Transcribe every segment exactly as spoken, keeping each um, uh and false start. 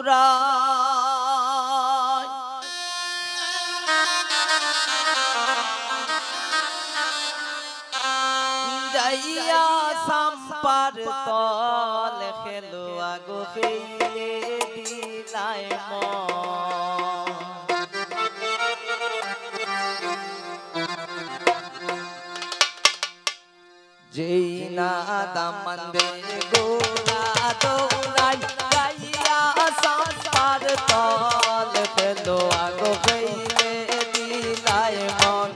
পুরাই যাইয়া সাম্পার তল খেলুয়া গো খেইলে দিলায় মন। যেই না দামান্দে গোরা দৌড়াই, যাইয়া সাম্পার তল খেলুয়া গো খেইলে দিলায় মন,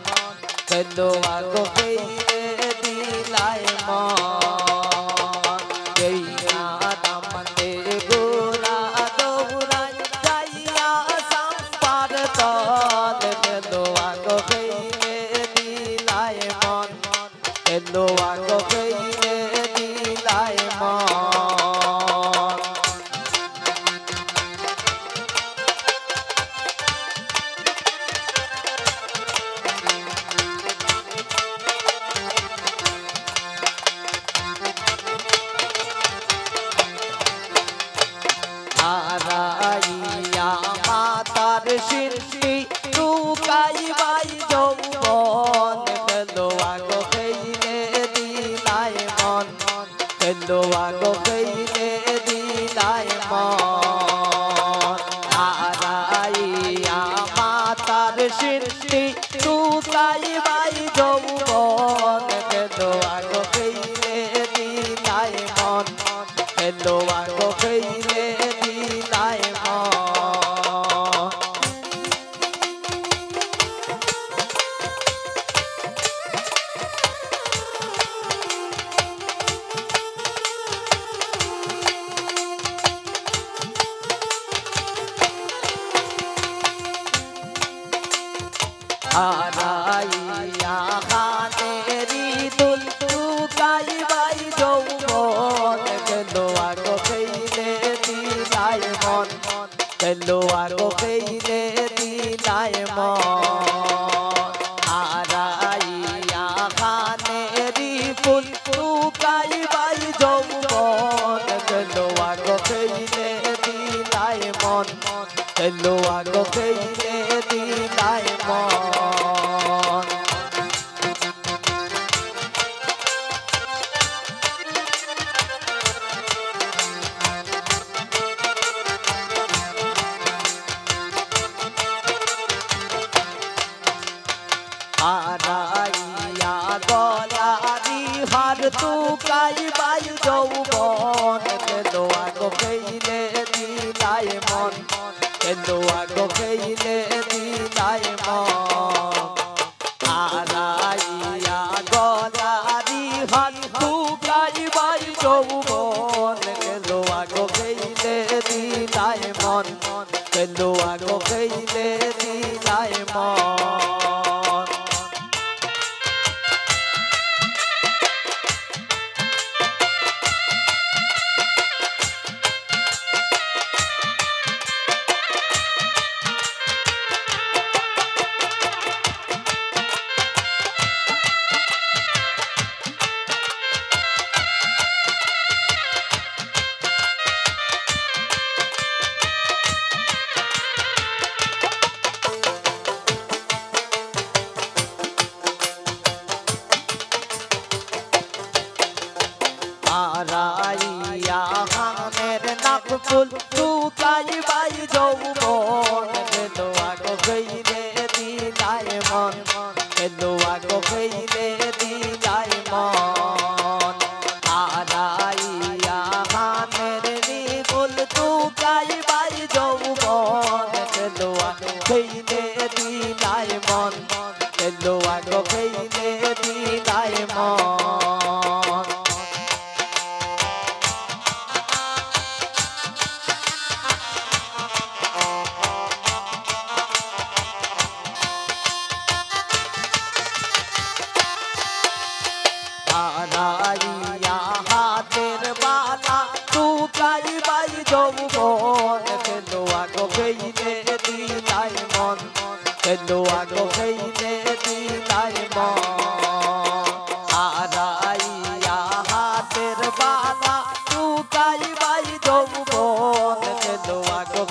খেলুয়া গো খেইলে দিলায় মন। যেই না দামান্দে গোরা দৌড়াই, যাইয়া সাম্পার তল খেলুয়া গো খেইলে দিলায় মন। খেলুয়া গো খেইলে দিলায় মন। হারাইয়া মাতার সিন্ধি তুকাই বাই যৌবন, খেলুয়া গো খেইলে দিলায় মন, খেলুয়া গো খেইলে দিলায় মন। হারাইয়া মাতার সিন্ধি তুকাই বাই যৌবন, খেলুয়া গো খেইলে দিলায় মন, খেলুয়া গো খেইলে দিলায় মন। হারাইয়া খানেরি দুল তুকাই বাই যৌবন, খেলুয়া গো খেইলে দিলায় মন, খেলুয়া গো খেইলে দিলায় মন। হারাইয়া খানেরি ফুল তুকাই বাই যৌবন, খেলুয়া গো খেইলে দিলায় মন, খেলুয়া গো খেইলে দিলায় মন। হারাইয়া গলারি হার তুকাই বাই যৌবন, খেলুয়া গো খেইলে দিলায় মন, খেলুয়া গো খেইলে দিলায় মন। হারাইয়া গলারি হার তুকাই বাই যৌবন, খেলুয়া গো খেইলে দিলায় মন, খেলুয়া গো খেইলে দিলায় মন। হারাইয়া হানের নাক ফুল তুকাই বাই যৌবন, খেলুয়া গো খেইলে দিলায় মন, খেলুয়া গো খেইলে দিলায় মন। হারাইয়া হানের নি ফুল তুকাই বাই যৌবন, খেলুয়া খেইলে দিলায় মন, খেলুয়া গো খেইলে দিলায় মন। হারাইয়া হাতের বালা তুকাই বাই যৌবন, খেলুয়া গো খেইলে দিলায় মন, খেলুয়া গো খেইলে দিলায় মন। হারাইয়া হাতের বালা তুকাই বাই যৌবন, খেলুয়া গো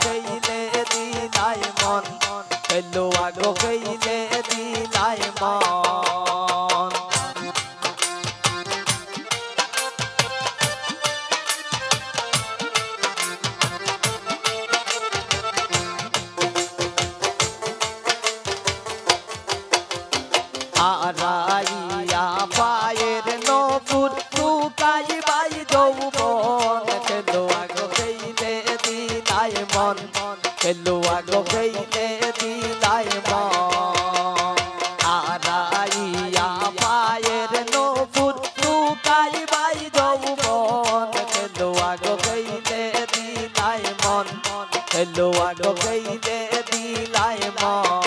দিলায় মন, খেলুয়া গো খেইলে দিলায় মন। আরাইয়া পায়ের নুপুর, তুকাই বাই যৌবন, খেলুয়া গো খেইলে দিলায় মন, খেলুয়া গো খেইলে দিলায় মন।